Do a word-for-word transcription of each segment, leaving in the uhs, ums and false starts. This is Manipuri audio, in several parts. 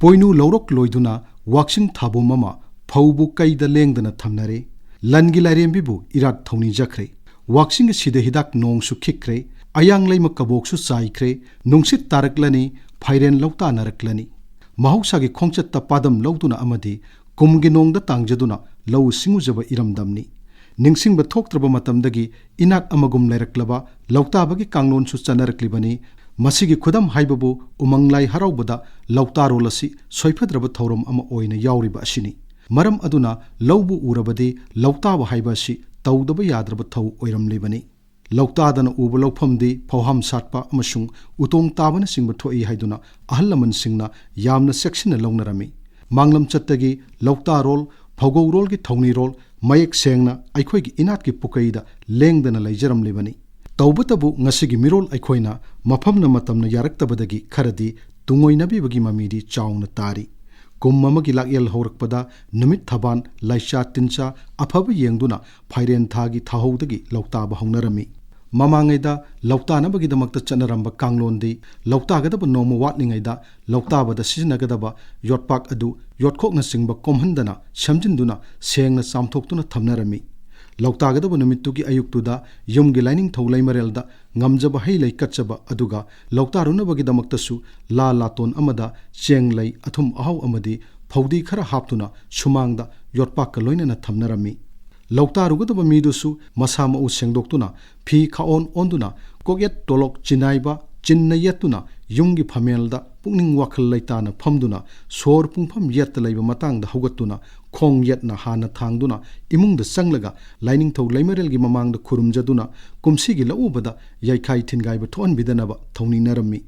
ꯄꯣꯏꯅꯨ ꯂꯧꯔꯣꯛ ꯂꯣꯏꯗꯨꯅ ꯋꯥꯛꯆꯤꯡ ꯊꯥꯕꯣꯝ ꯑꯃ ꯐꯧꯕꯨ ꯀꯩꯗ ꯂꯦꯡꯗꯅ ꯊꯝꯅꯔꯦ꯫ ꯂꯟꯒꯤ ꯂꯥꯏꯔꯦꯝꯕꯤꯕꯨ ꯏꯔꯥꯠ ꯊꯧꯅꯤꯖꯈ꯭ꯔꯦ꯫ ꯋꯥꯛꯆꯤꯡꯒꯤ ꯁꯤꯗ ꯍꯤꯗꯥꯛ ꯅꯣꯡꯁꯨ ꯈꯤꯛꯈ꯭ꯔꯦ꯫ ꯑꯌꯥꯡ ꯂꯩꯃ ꯀꯕꯣꯛꯁꯨ ꯆꯥꯏꯈ꯭ꯔꯦ꯫ ꯅꯨꯡꯁꯤꯠ ꯇꯥꯔꯛꯂꯅꯤ, ꯐꯥꯏꯔꯦꯟ ꯂꯧꯇꯥꯅꯔꯛꯂꯅꯤ꯫ ꯃꯍꯧꯁꯥꯒꯤ ꯈꯣꯡꯆꯠꯇ ꯄꯥꯗꯝ ꯂꯧꯗꯨꯅ ꯑꯃꯗꯤ ꯀꯨꯝꯒꯤ ꯅꯣꯡꯗ ꯇꯥꯡꯖꯗꯨꯅ ꯂꯧꯎ ꯁꯤꯡꯎꯖꯕ ꯏꯔꯝꯗꯝꯅꯤ꯫ ꯅꯤꯡꯁꯤꯡꯕ ꯊꯣꯛꯇ꯭ꯔꯕ ꯃꯇꯝꯗꯒꯤ ꯏꯅꯥꯠ ꯑꯃꯒꯨꯝ ꯂꯩꯔꯛꯂꯕ ꯂꯧꯇꯥꯕꯒꯤ ꯀꯥꯡꯂꯣꯟꯁꯨ ꯆꯠꯅꯔꯛꯂꯤꯕꯅꯤ꯫ ꯃꯁꯤꯒꯤ ꯈꯨꯗꯝ ꯍꯥꯏꯕꯕꯨ ꯎꯃꯪ ꯂꯥꯏ ꯍꯔꯥꯎꯕꯗ ꯂꯧꯇꯥꯔꯣꯜ ꯑꯁꯤ ꯁꯣꯏꯐꯗ꯭ꯔꯕ ꯊꯧꯔꯝ ꯑꯃ ꯑꯣꯏꯅ ꯌꯥꯎꯔꯤꯕ ꯑꯁꯤꯅꯤ꯫ ꯃꯔꯝ ꯑꯗꯨꯅ ꯂꯧꯕꯨ ꯎꯔꯕꯗꯤ ꯂꯧꯇꯥꯕ ꯍꯥꯏꯕ ꯑꯁꯤ ꯇꯧꯗꯕ ꯌꯥꯗ꯭ꯔꯕ ꯊꯧ ꯑꯣꯏꯔꯝꯂꯤꯕꯅꯤ꯫ ꯂꯧꯇꯥꯗꯅ ꯎꯕ ꯂꯧꯐꯝꯗꯤ ꯐꯧꯍꯥꯝ ꯁꯥꯠꯄ ꯑꯃꯁꯨꯡ ꯎꯇꯣꯡ ꯇꯥꯕꯅꯆꯤꯡꯕ ꯊꯣꯛꯏ ꯍꯥꯏꯗꯨꯅ ꯑꯍꯜ ꯂꯃꯟꯁꯤꯡꯅ ꯌꯥꯝꯅ ꯆꯦꯛꯁꯤꯟꯅ ꯂꯧꯅꯔꯝꯃꯤ꯫ ꯃꯥꯡꯂꯝꯆꯠꯇꯒꯤ ꯂꯧꯇꯥꯔꯣꯜ, ꯐꯧꯒꯧꯔꯣꯜꯒꯤ ꯊꯧꯅꯤꯔꯣꯜ ꯃꯌꯦꯛ ꯁꯦꯡꯅ ꯑꯩꯈꯣꯏꯒꯤ ꯏꯅꯥꯠꯀꯤ ꯄꯨꯀꯩꯗ ꯂꯦꯡꯗꯅ ꯂꯩꯖꯔꯝꯂꯤꯕꯅꯤ꯫ ꯇꯧꯕꯇꯕꯨ ꯉꯁꯤꯒꯤ ꯃꯤꯔꯣꯜ ꯑꯩꯈꯣꯏꯅ ꯃꯐꯝꯅ ꯃꯇꯝꯅ ꯌꯥꯔꯛꯇꯕꯗꯒꯤ ꯈꯔꯗꯤ ꯇꯨꯡꯑꯣꯏꯅꯕꯤꯕꯒꯤ ꯃꯃꯤꯗꯤ ꯆꯥꯎꯅ ꯇꯥꯔꯤ꯫ ꯀꯨꯝ ꯑꯃꯒꯤ ꯂꯥꯛꯌꯦꯜ ꯍꯧꯔꯛꯄꯗ ꯅꯨꯃꯤꯠ ꯊꯕꯥꯟ, ꯂꯥꯏꯆꯥ ꯇꯤꯟꯆꯥ ꯑꯐꯕ ꯌꯦꯡꯗꯨꯅ ꯐꯥꯏꯔꯦꯟ ꯊꯥꯒꯤ ꯊꯥꯍꯧꯗꯒꯤ ꯂꯧꯇꯥꯕ ꯍꯧꯅꯔꯝꯃꯤ꯫ ꯃꯃꯥꯡꯉꯩꯗ ꯂꯧꯇꯥꯅꯕꯒꯤꯗꯃꯛꯇ ꯆꯠꯅꯔꯝꯕ ꯀꯥꯡꯂꯣꯟꯗꯤ ꯂꯧꯇꯥꯒꯗꯕ ꯅꯣꯡꯃ ꯋꯥꯠꯂꯤꯉꯩꯗ ꯂꯧꯇꯥꯕꯗ ꯁꯤꯖꯤꯟꯅꯒꯗꯕ ꯌꯣꯠꯄꯥꯛ ꯑꯗꯨ ꯌꯣꯠꯈꯣꯛꯅꯆꯤꯡꯕ ꯀꯣꯝꯍꯟꯗꯅ ꯁꯦꯝꯖꯤꯟꯗꯨꯅ ꯁꯦꯡꯅ ꯆꯥꯝꯊꯣꯛꯇꯨꯅ ꯊꯝꯅꯔꯝꯃꯤ꯫ ꯂꯧꯇꯥꯒꯗꯕ ꯅꯨꯃꯤꯠꯇꯨꯒꯤ ꯑꯌꯨꯛꯇꯨꯗ ꯌꯨꯝꯒꯤ ꯂꯥꯏꯅꯤꯡꯊꯧ ꯂꯩꯃꯔꯦꯜꯗ ꯉꯝꯖꯕ ꯍꯩ ꯂꯩ ꯀꯠꯆꯕ ꯑꯗꯨꯒ ꯂꯧꯇꯥꯔꯨꯅꯕꯒꯤꯗꯃꯛꯇꯁꯨ ꯂꯥ ꯂꯥꯇꯣꯟ ꯑꯃꯗ ꯆꯦꯡ ꯂꯩ, ꯑꯊꯨꯝ ꯑꯍꯥꯎ ꯑꯃꯗꯤ ꯐꯧꯗꯤ ꯈꯔ ꯍꯥꯞꯇꯨꯅ ꯁꯨꯃꯥꯡꯗ ꯌꯣꯠꯄꯥꯛꯀ ꯂꯣꯏꯅꯅ ꯊꯝꯅꯔꯝꯃꯤ꯫ ꯂꯧꯇꯥꯔꯨꯒꯗꯕ ꯃꯤꯗꯨꯁꯨ ꯃꯁꯥ ꯃꯎ ꯁꯦꯡꯗꯣꯛꯇꯨꯅ ꯐꯤ ꯈꯥꯑꯣꯟ ꯑꯣꯟꯗꯨꯅ ꯀꯣꯛꯌꯦꯠ ꯇꯣꯂꯣꯛ ꯆꯤꯅꯥꯏꯕ ꯆꯤꯟꯅ ꯌꯦꯠꯇꯨꯅ ꯌꯨꯝꯒꯤ ꯐꯝꯃꯦꯜꯗ ꯄꯨꯛꯅꯤꯡ ꯋꯥꯈꯜ ꯂꯩꯇꯥꯅ ꯐꯝꯗꯨꯅ ꯁꯣꯔ ꯄꯨꯡꯐꯝ ꯌꯦꯠꯇ ꯂꯩꯕ ꯃꯇꯥꯡꯗ ꯍꯧꯒꯠꯇꯨꯅ ꯈꯣꯡ ꯌꯦꯠꯅ ꯍꯥꯟꯅ ꯊꯥꯡꯗꯨꯅ ꯏꯃꯨꯡꯗ ꯆꯪꯂꯒ ꯂꯥꯏꯅꯤꯡꯊꯧ ꯂꯩꯃꯔꯦꯜꯒꯤ ꯃꯃꯥꯡꯗ ꯈꯨꯔꯨꯝꯖꯗꯨꯅ ꯀꯨꯝꯁꯤꯒꯤ ꯂꯧꯎꯕꯗ ꯌꯩꯈꯥꯏ ꯊꯤꯟꯒꯥꯏꯕ ꯊꯣꯛꯍꯟꯕꯤꯗꯅꯕ ꯊꯧꯅꯤꯅꯔꯝꯃꯤ꯫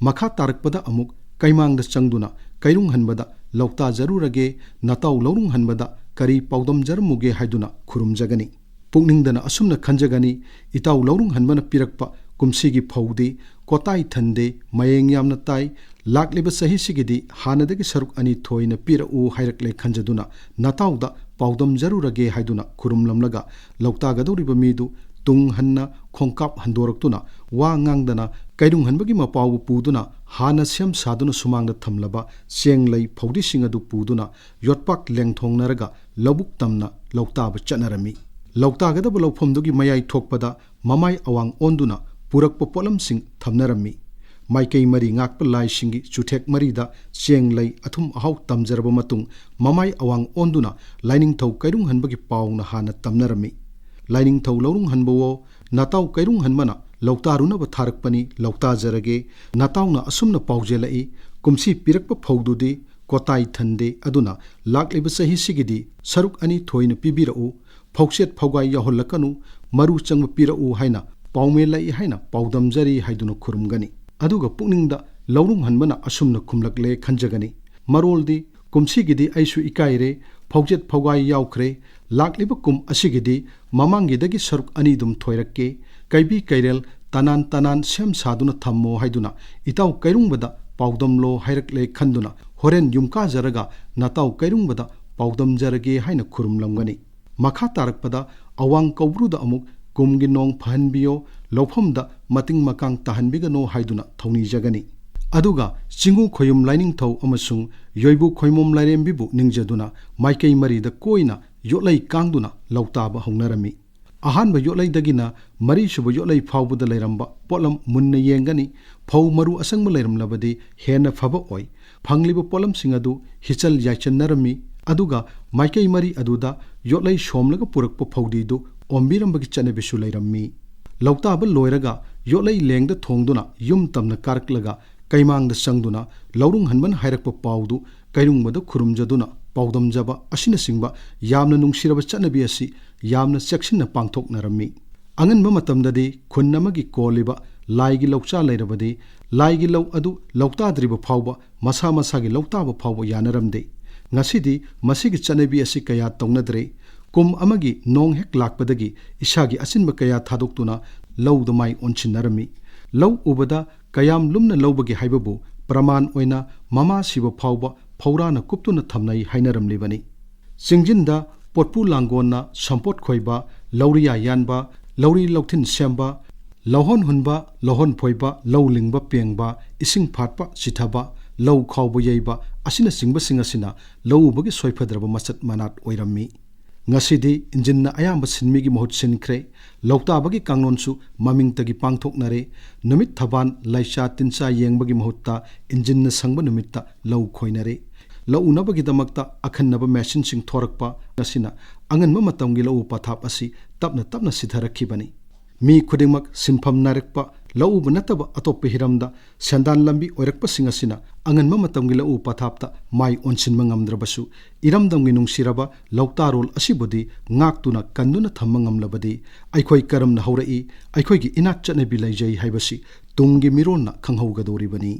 ꯃꯈꯥ ꯇꯥꯔꯛꯄꯗ ꯑꯃꯨꯛ ꯀꯩꯃꯥꯡꯗ ꯆꯪꯗꯨꯅ ꯀꯩꯔꯨꯡ ꯍꯟꯕꯗ "ꯂꯧꯇꯥꯖꯔꯨꯔꯒꯦ, ꯅꯇꯥꯎ ꯂꯧꯔꯨꯡ ꯍꯟꯕꯗ ꯀꯔꯤ ꯄꯥꯎꯗꯝꯖꯔꯝꯃꯨꯒꯦ?" ꯍꯥꯏꯗꯨꯅ ꯈꯨꯔꯨꯝꯖꯒꯅꯤ꯫ ꯄꯨꯛꯅꯤꯡꯗꯅ ꯑꯁꯨꯝꯅ ꯈꯟꯖꯒꯅꯤ, ꯏꯇꯥꯎ ꯂꯧꯔꯨꯡ ꯍꯟꯕꯅ ꯄꯤꯔꯛꯄ ꯀꯨꯝꯁꯤꯒꯤ ꯐꯧꯗꯤ ꯀꯣꯇꯥꯏ ꯊꯟꯗꯦ, ꯃꯌꯦꯡ ꯌꯥꯝꯅ ꯇꯥꯏ, ꯂꯥꯛꯂꯤꯕ ꯆꯍꯤꯁꯤꯒꯤꯗꯤ ꯍꯥꯟꯅꯗꯒꯤ ꯁꯔꯨꯛ ꯑꯅꯤ ꯊꯣꯏꯅ ꯄꯤꯔꯛꯎ ꯍꯥꯏꯔꯛꯂꯦ ꯈꯟꯖꯗꯨꯅ ꯅꯇꯥꯎꯗ ꯄꯥꯎꯗꯝꯖꯔꯨꯔꯒꯦ ꯍꯥꯏꯗꯨꯅ ꯈꯨꯔꯨꯝꯂꯝꯂꯒ ꯂꯧꯇꯥꯒꯗꯧꯔꯤꯕ ꯃꯤꯗꯨ ꯇꯨꯡ ꯍꯟꯅ ꯈꯣꯡꯀꯥꯞ ꯍꯟꯗꯣꯔꯛꯇꯨꯅ ꯋꯥ ꯉꯥꯡꯗꯅ ꯀꯩꯔꯨꯡ ꯍꯟꯕꯒꯤ ꯃꯄꯥꯎꯕꯨ ꯄꯨꯗꯨꯅ ꯍꯥꯟꯅ ꯁꯦꯝ ꯁꯥꯗꯨꯅ ꯁꯨꯃꯥꯡꯗ ꯊꯝꯂꯕ ꯆꯦꯡ ꯂꯩ ꯐꯧꯗꯤꯁꯤꯡ ꯑꯗꯨ ꯄꯨꯗꯨꯅ ꯌꯣꯠꯄꯥꯛ ꯂꯦꯡꯊꯣꯡꯅꯔꯒ ꯂꯧꯕꯨꯛ ꯇꯝꯅ ꯂꯧꯇꯥꯕ ꯆꯠꯅꯔꯝꯃꯤ꯫ ꯂꯧꯇꯥꯒꯗꯕ ꯂꯧꯐꯝꯗꯨꯒꯤ ꯃꯌꯥꯏ ꯊꯣꯛꯄꯗ ꯃꯃꯥꯏ ꯑꯋꯥꯡ ꯑꯣꯟꯗꯨꯅ ꯄꯨꯔꯛꯄ ꯄꯣꯠꯂꯝꯁꯤꯡ ꯊꯝꯅꯔꯝꯃꯤ꯫ ꯃꯥꯏꯀꯩ ꯃꯔꯤ ꯉꯥꯛꯄ ꯂꯥꯏꯁꯤꯡꯒꯤ ꯆꯨꯊꯦꯛ ꯃꯔꯤꯗ ꯆꯦꯡ ꯂꯩ ꯑꯊꯨꯝ ꯑꯍꯥꯎ ꯇꯝꯖꯔꯕ ꯃꯇꯨꯡ ꯃꯃꯥꯏ ꯑꯋꯥꯡ ꯑꯣꯟꯗꯨꯅ ꯂꯥꯏꯅꯤꯡꯊꯧ ꯀꯩꯔꯨꯡ ꯍꯟꯕꯒꯤ ꯄꯥꯎꯅ ꯍꯥꯟꯅ ꯇꯝꯅꯔꯝꯃꯤ꯫ ꯂꯥꯏꯅꯤꯡꯊꯧ ꯂꯧꯔꯨꯡ ꯍꯟꯕꯋꯣ, ꯅꯇꯥꯎ ꯀꯩꯔꯨꯡ ꯍꯟꯕꯅ ꯂꯧꯇꯥꯔꯨꯅꯕ ꯊꯥꯔꯛꯄꯅꯤ, ꯂꯧꯇꯥꯖꯔꯒꯦ꯫ ꯅꯇꯥꯎꯅ ꯑꯁꯨꯝꯅ ꯄꯥꯎꯖꯦꯜꯂꯛꯏ, ꯀꯨꯝꯁꯤ ꯄꯤꯔꯛꯄ ꯐꯧꯗꯨꯗꯤ ꯀꯣꯇꯥꯏ ꯊꯟꯗꯦ, ꯑꯗꯨꯅ ꯂꯥꯛꯂꯤꯕ ꯆꯍꯤꯁꯤꯒꯤꯗꯤ ꯁꯔꯨꯛ ꯑꯅꯤ ꯊꯣꯏꯅ ꯄꯤꯕꯤꯔꯛꯎ, ꯐꯧꯆꯦꯠ ꯐꯧꯒꯥꯏ ꯌꯥꯎꯍꯜꯂꯛꯀꯅꯨ, ꯃꯔꯨ ꯆꯪꯕ ꯄꯤꯔꯛꯎ ꯍꯥꯏꯅ ꯄꯥꯎꯃꯦꯜꯂꯛꯏ ꯍꯥꯏꯅ ꯄꯥꯎꯗꯝꯖꯔꯤ ꯍꯥꯏꯗꯨꯅ ꯈꯨꯔꯨꯝꯒꯅꯤ꯫ ꯑꯗꯨꯒ ꯄꯨꯛꯅꯤꯡꯗ ꯂꯧꯔꯨꯡ ꯍꯟꯕꯅ ꯑꯁꯨꯝꯅ ꯈꯨꯝꯂꯛꯂꯦ ꯈꯟꯖꯒꯅꯤ, ꯃꯔꯣꯜꯗꯤ ꯀꯨꯝꯁꯤꯒꯤꯗꯤ ꯑꯩꯁꯨ ꯏꯀꯥꯏꯔꯦ, ꯐꯧꯆꯦꯠ ꯐꯧꯒꯥꯏ ꯌꯥꯎꯈ꯭ꯔꯦ, ꯂꯥꯛꯂꯤꯕ ꯀꯨꯝ ꯑꯁꯤꯒꯤꯗꯤ ꯃꯃꯥꯡꯒꯤꯗꯒꯤ ꯁꯔꯨꯛ ꯑꯅꯤꯗꯨꯝ ꯊꯣꯏꯔꯛꯀꯦ, ꯀꯩꯕꯤ ꯀꯩꯔꯦꯜ ꯇꯅꯥꯟ ꯇꯅꯥꯟ ꯁꯦꯝ ꯁꯥꯗꯨꯅ ꯊꯝꯃꯣ ꯍꯥꯏꯗꯨꯅ ꯏꯇꯥꯎ ꯀꯩꯔꯨꯡꯕꯗ ꯄꯥꯎꯗꯝꯂꯣ ꯍꯥꯏꯔꯛꯂꯦ ꯈꯟꯗꯨꯅ ꯍꯣꯔꯦꯟ ꯌꯨꯝ ꯀꯥꯖꯔꯒ ꯅꯇꯥꯎ ꯀꯩꯔꯨꯡꯕꯗ ꯄꯥꯎꯗꯝꯖꯔꯒꯦ ꯍꯥꯏꯅ ꯈꯨꯔꯨꯝꯂꯝꯒꯅꯤ꯫ ꯃꯈꯥ ꯇꯥꯔꯛꯄꯗ ꯑꯋꯥꯡ ꯀꯧꯕ꯭ꯔꯨꯗ ꯑꯃꯨꯛ ꯀꯨꯝꯒꯤ ꯅꯣꯡ ꯐꯍꯟꯕꯤꯌꯣ, ꯂꯧꯐꯝꯗ ꯃꯇꯤꯡ ꯃꯀꯥꯡ ꯇꯥꯍꯟꯕꯤꯒꯅꯣ ꯍꯥꯏꯗꯨꯅ ꯊꯧꯅꯤꯖꯒꯅꯤ꯫ ꯑꯗꯨꯒ ꯆꯤꯡꯉꯨ ꯈꯣꯌꯨꯝ ꯂꯥꯏꯅꯤꯡꯊꯧ ꯑꯃꯁꯨꯡ ꯌꯣꯏꯕꯨ ꯈꯣꯏꯃꯣꯝ ꯂꯥꯏꯔꯦꯝꯕꯤꯕꯨ ꯅꯤꯡꯖꯗꯨꯅ ꯃꯥꯏꯀꯩ ꯃꯔꯤꯗ ꯀꯣꯏꯅ ꯌꯣꯠꯂꯩ ꯀꯥꯡꯗꯨꯅ ꯂꯧꯇꯥꯕ ꯍꯧꯅꯔꯝꯃꯤ꯫ ꯑꯍꯥꯟꯕ ꯌꯣꯠꯂꯩꯗꯒꯤꯅ ꯃꯔꯤꯁꯨꯕ ꯌꯣꯠꯂꯩ ꯐꯥꯎꯕꯗ ꯂꯩꯔꯝꯕ ꯄꯣꯠꯂꯝ ꯃꯨꯟꯅ ꯌꯦꯡꯒꯅꯤ꯫ ꯐꯧ ꯃꯔꯨ ꯑꯁꯪꯕ ꯂꯩꯔꯝꯂꯕꯗꯤ ꯍꯦꯟꯅ ꯐꯕ ꯑꯣꯏ꯫ ꯐꯪꯂꯤꯕ ꯄꯣꯠꯂꯝꯁꯤꯡ ꯑꯗꯨ ꯍꯤꯆꯜ ꯌꯥꯏꯆꯟꯅꯔꯝꯃꯤ꯫ ꯑꯗꯨꯒ ꯃꯥꯏꯀꯩ ꯃꯔꯤ ꯑꯗꯨꯗ ꯌꯣꯠꯂꯩ ꯁꯣꯝꯂꯒ ꯄꯨꯔꯛꯄ ꯐꯧꯗꯤꯗꯨ ꯑꯣꯝꯕꯤꯔꯝꯕꯒꯤ ꯆꯠꯅꯕꯤꯁꯨ ꯂꯩꯔꯝꯃꯤ꯫ ꯂꯧꯇꯥꯕ ꯂꯣꯏꯔꯒ ꯌꯣꯠꯂꯩ ꯂꯦꯡꯗ ꯊꯣꯡꯗꯨꯅ ꯌꯨꯝ ꯇꯝꯅ ꯀꯥꯔꯛꯂꯒ ꯀꯩꯃꯥꯡꯗ ꯆꯪꯗꯨꯅ ꯂꯧꯔꯨꯡ ꯍꯟꯕꯅ ꯍꯥꯏꯔꯛꯄ ꯄꯥꯎꯗꯨ ꯀꯩꯔꯨꯡꯕꯗ ꯈꯨꯔꯨꯝꯖꯗꯨꯅ ꯄꯥꯎꯗꯝꯖꯕ ꯑꯁꯤꯅꯆꯤꯡꯕ ꯌꯥꯝꯅ ꯅꯨꯡꯁꯤꯔꯕ ꯆꯠꯅꯕꯤ ꯑꯁꯤ ꯌꯥꯝꯅ ꯆꯦꯛꯁꯤꯟꯅ ꯄꯥꯡꯊꯣꯛꯅꯔꯝꯃꯤ꯫ ꯑꯉꯟꯕ ꯃꯇꯝꯗꯗꯤ ꯈꯨꯟ ꯑꯃꯒꯤ ꯀꯣꯜꯂꯤꯕ ꯂꯥꯏꯒꯤ ꯂꯧꯆꯥ ꯂꯩꯔꯕꯗꯤ ꯂꯥꯏꯒꯤ ꯂꯧ ꯑꯗꯨ ꯂꯧꯇꯥꯗ꯭ꯔꯤꯕ ꯐꯥꯎꯕ ꯃꯁꯥ ꯃꯁꯥꯒꯤ ꯂꯧꯇꯥꯕ ꯐꯥꯎꯕ ꯌꯥꯅꯔꯝꯗꯦ꯫ ꯉꯁꯤꯗꯤ ꯃꯁꯤꯒꯤ ꯆꯠꯅꯕꯤ ꯑꯁꯤ ꯀꯌꯥ ꯇꯧꯅꯗ꯭ꯔꯦ꯫ ꯀꯨꯝ ꯑꯃꯒꯤ ꯅꯣꯡ ꯍꯦꯛ ꯂꯥꯛꯄꯗꯒꯤ ꯏꯁꯥꯒꯤ ꯑꯆꯤꯟꯕ ꯀꯌꯥ ꯊꯥꯗꯣꯛꯇꯨꯅ ꯂꯧꯗ ꯃꯥꯏ ꯑꯣꯟꯁꯤꯟꯅꯔꯝꯃꯤ꯫ ꯂꯧ ꯎꯕꯗ ꯀꯌꯥꯝ ꯂꯨꯝꯅ ꯂꯧꯕꯒꯦ ꯍꯥꯏꯕꯕꯨ ꯄ꯭ꯔꯃꯥꯟ ꯑꯣꯏꯅ ꯃꯃꯥ ꯁꯤꯕ ꯐꯥꯎꯕ ꯐꯧꯔꯥꯅ ꯀꯨꯞꯇꯨꯅ ꯊꯝꯅꯩ ꯍꯥꯏꯅꯔꯝꯂꯤꯕꯅꯤ꯫ ꯆꯤꯡꯖꯤꯟꯗ ꯄꯣꯠꯄꯨ ꯂꯥꯡꯒꯣꯟꯅ ꯁꯝꯄꯣꯠ ꯈꯣꯏꯕ, ꯂꯧꯔꯤꯌꯥ ꯌꯥꯟꯕ, ꯂꯧꯔꯤ ꯂꯧꯊꯤꯟ ꯁꯦꯝꯕ, ꯂꯧꯍꯣꯟ ꯍꯨꯟꯕ, ꯂꯧꯍꯣꯟ ꯐꯣꯏꯕ, ꯂꯧ ꯂꯤꯡꯕ ꯄꯦꯡꯕ, ꯏꯁꯤꯡ ꯐꯥꯠꯄ ꯆꯤꯊꯕ, ꯂꯧ ꯈꯥꯎꯕ ꯌꯩꯕ ꯑꯁꯤꯅꯆꯤꯡꯕꯁꯤꯡ ꯑꯁꯤꯅ ꯂꯧꯎꯕꯒꯤ ꯁꯣꯏꯐꯗ꯭ꯔꯕ ꯃꯆꯠ ꯃꯅꯥꯠ ꯑꯣꯏꯔꯝꯃꯤ꯫ ꯉꯁꯤꯗꯤ ꯏꯟꯖꯤꯟꯅ ꯑꯌꯥꯝꯕ ꯁꯤꯟꯃꯤꯒꯤ ꯃꯍꯨꯠ ꯁꯤꯟꯈ꯭ꯔꯦ꯫ ꯂꯧꯇꯥꯕꯒꯤ ꯀꯥꯡꯂꯣꯟꯁꯨ ꯃꯃꯤꯡꯇꯒꯤ ꯄꯥꯡꯊꯣꯛꯅꯔꯦ꯫ ꯅꯨꯃꯤꯠ ꯊꯕꯥꯟ, ꯂꯥꯏꯆꯥ ꯇꯤꯟꯆꯥ ꯌꯦꯡꯕꯒꯤ ꯃꯍꯨꯠꯇ ꯏꯟꯖꯤꯟꯅ ꯁꯪꯕ ꯅꯨꯃꯤꯠꯇ ꯂꯧ ꯈꯣꯏꯅꯔꯦ꯫ ꯂꯧ ꯎꯅꯕꯒꯤꯗꯃꯛꯇ ꯑꯈꯟꯅꯕ ꯃꯦꯁꯤꯟꯁꯤꯡ ꯊꯣꯔꯛꯄ ꯑꯁꯤꯅ ꯑꯉꯟꯕ ꯃꯇꯝꯒꯤ ꯂꯧꯎ ꯄꯊꯥꯞ ꯑꯁꯤ ꯇꯞꯅ ꯇꯞꯅ ꯁꯤꯊꯔꯛꯈꯤꯕꯅꯤ꯫ ꯃꯤ ꯈꯨꯗꯤꯡꯃꯛ ꯁꯤꯟꯐꯝ ꯅꯥꯏꯔꯛꯄ, ꯂꯧꯎꯕ ꯅꯠꯇꯕ ꯑꯇꯣꯞꯄ ꯍꯤꯔꯝꯗ ꯁꯦꯟꯗꯥꯟ ꯂꯝꯕꯤ ꯑꯣꯏꯔꯛꯄꯁꯤꯡ ꯑꯁꯤꯅ ꯑꯉꯟꯕ ꯃꯇꯝꯒꯤ ꯂꯧꯎ ꯄꯊꯥꯞꯇ ꯃꯥꯏ ꯑꯣꯟꯁꯤꯟꯕ ꯉꯝꯗ꯭ꯔꯕꯁꯨ, ꯏꯔꯝꯗꯝꯒꯤ ꯅꯨꯡꯁꯤꯔꯕ ꯂꯧꯇꯥꯔꯣꯜ ꯑꯁꯤꯕꯨꯗꯤ ꯉꯥꯛꯇꯨꯅ ꯀꯟꯗꯨꯅ ꯊꯝꯕ ꯉꯝꯂꯕꯗꯤ, ꯑꯩꯈꯣꯏ ꯀꯔꯝꯅ ꯍꯧꯔꯛꯏ, ꯑꯩꯈꯣꯏꯒꯤ ꯏꯅꯥꯠ ꯆꯠꯅꯕꯤ ꯂꯩꯖꯩ ꯍꯥꯏꯕꯁꯤ ꯇꯨꯡꯒꯤ ꯃꯤꯔꯣꯟꯅ ꯈꯪꯍꯧꯒꯗꯧꯔꯤꯕꯅꯤ꯫